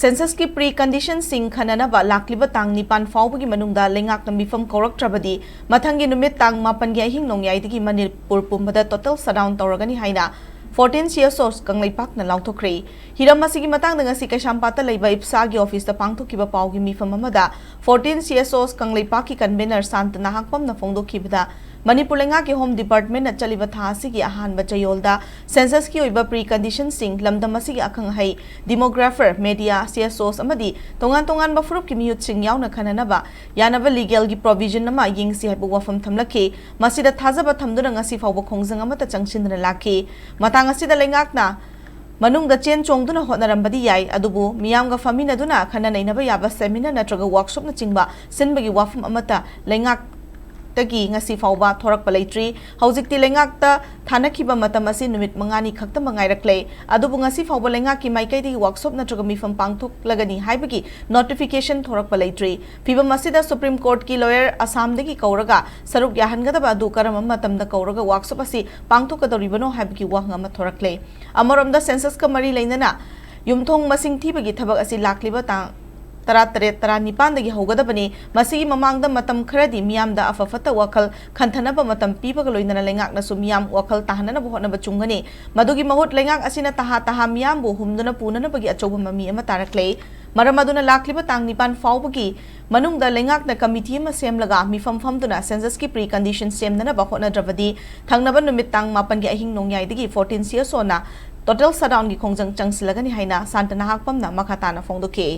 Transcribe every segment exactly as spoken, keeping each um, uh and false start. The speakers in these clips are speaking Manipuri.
Censusꯀꯤ pre conditionꯁꯤꯡ ꯈꯟꯅꯅꯕ ꯂꯥꯛꯂꯤꯕ ꯇꯥꯡ ꯅꯤꯄꯥꯟ ꯐꯥꯎꯕꯒꯤ ꯃꯅꯨꯡꯗ ꯂꯩꯉꯥꯛꯅ ꯃꯤꯐꯝ ꯀꯧꯔꯛꯇ꯭ꯔꯕꯗꯤ ꯃꯊꯪꯒꯤ ꯅꯨꯃꯤꯠ ꯇꯥꯡ ꯃꯥꯄꯟꯒꯤ ꯑꯍꯤꯡ ꯅꯣꯡꯌꯥꯏꯗꯒꯤ ꯃꯅꯤꯄꯨꯔ ꯄꯨꯝꯕꯗ total shutdown ꯇꯧꯔꯒꯅꯤ ꯍꯥꯏꯅ fourteen CSOs ꯀꯪꯂꯩꯄꯥꯛꯅ ꯂꯥꯎꯊꯣꯛꯈ꯭ꯔꯦ꯫ ꯍꯤꯔꯝ ꯑꯁꯤꯒꯤ ꯃꯇꯥꯡꯗ ꯉꯁꯤ ꯀꯩꯁꯥꯝꯄꯥꯠꯇ ꯂꯩꯕ ꯏꯞꯁꯥꯒꯤ officeꯇ ꯄꯥꯡꯊꯣꯛꯈꯤꯕ ꯄꯥꯎꯒꯤ ꯃꯤꯐꯝ ꯑꯃꯗ fourteen CSOs ꯀꯪꯂꯩꯄꯥꯛꯀꯤ convener ꯁꯥꯟꯇ ꯅꯍꯥꯛꯄꯝꯅ ꯐꯣꯡꯗꯣꯛꯈꯤꯕꯗ, ꯃꯅꯤꯄꯨꯔ ꯂꯩꯉꯥꯛꯀꯤ Home Departmentꯅ ꯆꯠꯂꯤꯕ ꯊꯥ ꯑꯁꯤꯒꯤ ꯑꯍꯥꯟꯕ ꯆꯌꯣꯜꯗ Censusꯀꯤ ꯑꯣꯏꯕ pre conditionꯁꯤꯡ, ꯂꯝꯗꯝ ꯑꯁꯤꯒꯤ ꯑꯈꯪ ꯑꯍꯩ, demographer, media, CSOs ꯑꯃꯗꯤ ꯇꯣꯉꯥꯟ ꯇꯣꯉꯥꯟꯕ ꯐꯨꯔꯨꯞꯀꯤ ꯃꯤꯍꯨꯠꯁꯤꯡ ꯌꯥꯎꯅ ꯈꯟꯅꯅꯕ ꯌꯥꯅꯕ legalꯒꯤ provision ꯑꯃ ꯌꯦꯡꯁꯤ ꯍꯥꯏꯕ ꯋꯥꯐꯝ ꯊꯝꯂꯛꯈꯤ꯫ ꯃꯁꯤꯗ ꯊꯥꯖꯕ ꯊꯝꯗꯨꯅ ꯉꯁꯤ ꯐꯥꯎꯕ ꯈꯣꯡꯖꯪ ꯑꯃꯠꯇ ꯆꯪꯁꯤꯟꯗꯅ ꯂꯥꯛꯈꯤ꯫ ꯃꯇꯥꯡ ꯑꯁꯤꯗ ꯂꯩꯉꯥꯛꯅ ꯃꯅꯨꯡꯗ ꯆꯦꯟ ꯆꯣꯡꯗꯨꯅ ꯍꯣꯠꯅꯔꯝꯕꯗꯤ ꯌꯥꯏ, ꯑꯗꯨꯕꯨ ꯃꯤꯌꯥꯝꯒ ꯐꯝꯃꯤꯟꯅꯗꯨꯅ ꯈꯟꯅ ꯅꯩꯅꯕ ꯌꯥꯕ seminar ꯅꯠꯇ꯭ꯔꯒ workshopꯅꯆꯤꯡꯕ ꯁꯤꯟꯕꯒꯤ ꯋꯥꯐꯝ ꯑꯃꯠꯇ ꯂꯩꯉꯥꯛꯇꯒꯤ ꯉꯁꯤ ꯐꯥꯎꯕ ꯊꯣꯔꯛꯄ ꯂꯩꯇ꯭ꯔꯤ꯫ ꯍꯧꯖꯤꯛꯇꯤ ꯂꯩꯉꯥꯛꯇ ꯊꯥꯅꯈꯤꯕ ꯃꯇꯝ ꯑꯁꯤ ꯅꯨꯃꯤꯠ ꯃꯉꯥꯅꯤ ꯈꯛꯇꯃꯛ ꯉꯥꯏꯔꯛꯂꯦ꯫ ꯑꯗꯨꯕꯨ ꯉꯁꯤ ꯐꯥꯎꯕ ꯂꯩꯉꯥꯛꯀꯤ ꯃꯥꯏꯀꯩꯗꯒꯤ workshop ꯅꯠꯇ꯭ꯔꯒ ꯃꯤꯐꯝ ꯄꯥꯡꯊꯣꯛꯂꯒꯅꯤ ꯍꯥꯏꯕꯒꯤ notification ꯊꯣꯔꯛꯄ ꯂꯩꯇ꯭ꯔꯤ꯫ ꯐꯤꯚꯝ ꯑꯁꯤꯗ Supreme Courtꯀꯤ lawyer ꯑꯁꯥꯝꯗꯒꯤ ꯀꯧꯔꯒ ꯁꯔꯨꯛ ꯌꯥꯍꯟꯒꯗꯕ ꯑꯗꯨ ꯀꯔꯝꯕ ꯃꯇꯝꯗ ꯀꯧꯔꯒ workshop ꯑꯁꯤ ꯄꯥꯡꯊꯣꯛꯀꯗꯧꯔꯤꯕꯅꯣ ꯍꯥꯏꯕꯒꯤ ꯋꯥꯍꯪ ꯑꯃ ꯊꯣꯔꯛꯂꯦ꯫ ꯑꯃꯔꯣꯝꯗ Censusꯀ ꯃꯔꯤ ꯂꯩꯅꯅ ꯌꯨꯝꯊꯣꯡ ꯃꯁꯤꯡ ꯊꯤꯕꯒꯤ ꯊꯕꯛ ꯑꯁꯤ ꯂꯥꯛꯂꯤꯕ ꯇꯥꯡ ꯇꯔꯥꯇꯔꯦꯠ, ꯇꯔꯥꯅꯤꯄꯥꯟꯗꯒꯤ ꯍꯧꯒꯗꯕꯅꯤ꯫ ꯃꯁꯤꯒꯤ ꯃꯃꯥꯡꯗ ꯃꯇꯝ ꯈꯔꯗꯤ ꯃꯤꯌꯥꯝꯗ ꯑꯐ ꯐꯠꯇ ꯋꯥꯈꯜ ꯈꯟꯊꯅꯕ ꯃꯇꯝ ꯄꯤꯕꯒ ꯂꯣꯏꯅꯅ ꯂꯩꯉꯥꯛꯅꯁꯨ ꯃꯤꯌꯥꯝ ꯋꯥꯈꯜ ꯇꯥꯍꯟꯅꯅꯕ ꯍꯣꯠꯅꯕ ꯆꯨꯝꯒꯅꯤ꯫ ꯃꯗꯨꯒꯤ ꯃꯍꯨꯠ ꯂꯩꯉꯥꯛ ꯑꯁꯤꯅ ꯇꯍꯥ ꯇꯍꯥ ꯃꯤꯌꯥꯝꯕꯨ ꯍꯨꯝꯗꯨꯅ ꯄꯨꯅꯅꯕꯒꯤ ꯑꯆꯧꯕ ꯃꯃꯤ ꯑꯃ ꯇꯥꯔꯛꯂꯦ꯫ ꯃꯔꯝ ꯑꯗꯨꯅ ꯂꯥꯛꯂꯤꯕ ꯇꯥꯡ ꯅꯤꯄꯥꯟ ꯐꯥꯎꯕꯒꯤ ꯃꯅꯨꯡꯗ ꯂꯩꯉꯥꯛꯅ committee ꯑꯃ ꯁꯦꯝꯂꯒ ꯃꯤꯐꯝ ꯐꯝꯗꯨꯅ Censusꯀꯤ pre condition ꯁꯦꯝꯅꯅꯕ ꯍꯣꯠꯅꯗ꯭ꯔꯕꯗꯤ ꯊꯪꯅꯕ ꯅꯨꯃꯤꯠ ꯇꯥꯡ ꯃꯥꯄꯟꯒꯤ ꯑꯍꯤꯡ ꯅꯣꯡꯌꯥꯏꯗꯒꯤ fourteen CSOꯅ total shutdownꯒꯤ ꯈꯣꯡꯖꯪ ꯆꯪꯁꯤꯜꯂꯒꯅꯤ ꯍꯥꯏꯅ ꯁꯥꯟꯇ ꯅꯍꯥꯛꯄꯝꯅ ꯃꯈꯥ ꯇꯥꯅ ꯐꯣꯡꯗꯣꯛꯈꯤ꯫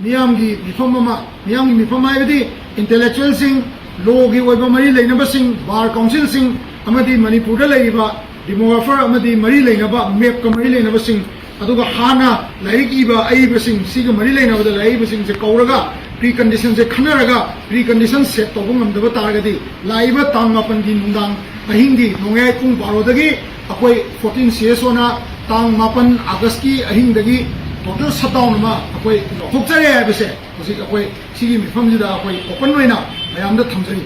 ꯃꯤꯌꯥꯝꯒꯤ ꯃꯤꯐꯝ ꯑꯃ, ꯃꯤꯌꯥꯝꯒꯤ ꯃꯤꯐꯝ ꯍꯥꯏꯕꯗꯤ intellectualꯁꯤꯡ, lawꯒꯤ ꯑꯣꯏꯕ ꯃꯔꯤ ꯂꯩꯅꯕꯁꯤꯡ, bar councilꯁꯤꯡ ꯑꯃꯗꯤ ꯃꯅꯤꯄꯨꯔꯗ ꯂꯩꯔꯤꯕ demographer ꯑꯃꯗꯤ ꯃꯔꯤ ꯂꯩꯅꯕ, mapꯀ ꯃꯔꯤ ꯂꯩꯅꯕꯁꯤꯡ, ꯑꯗꯨꯒ ꯍꯥꯟꯅ ꯂꯥꯏꯔꯤꯛ ꯏꯕ ꯑꯏꯕꯁꯤꯡ, ꯁꯤꯒ ꯃꯔꯤ ꯂꯩꯅꯕꯗ ꯂꯥꯏꯔꯤꯛ ꯏꯕꯁꯤꯡꯁꯦ ꯀꯧꯔꯒ pre conditionꯁꯦ ꯈꯟꯅꯔꯒ pre condition set ꯇꯧꯕ ꯉꯝꯗꯕ ꯇꯥꯔꯒꯗꯤ ꯂꯥꯛꯏꯕ ꯇꯥꯡ ꯃꯥꯄꯟꯒꯤ ꯅꯨꯡꯗꯥꯡ ꯑꯍꯤꯡꯒꯤ ꯅꯣꯡꯌꯥꯏ ꯄꯨꯡ ꯕꯥꯔꯣꯗꯒꯤ ꯑꯩꯈꯣꯏ fourteen CSOꯅ ꯇꯥꯡ ꯃꯥꯄꯟ Augustꯀꯤ ꯑꯍꯤꯡꯗꯒꯤ total shutdown ꯑꯃ ꯑꯩꯈꯣꯏ ꯂꯧꯊꯣꯛꯆꯔꯦ ꯍꯥꯏꯕꯁꯦ ꯍꯧꯖꯤꯛ ꯑꯩꯈꯣꯏ ꯁꯤꯒꯤ ꯃꯤꯐꯝꯁꯤꯗ ꯑꯩꯈꯣꯏ open ꯑꯣꯏꯅ ꯃꯌꯥꯝꯗ ꯊꯝꯖꯔꯤ꯫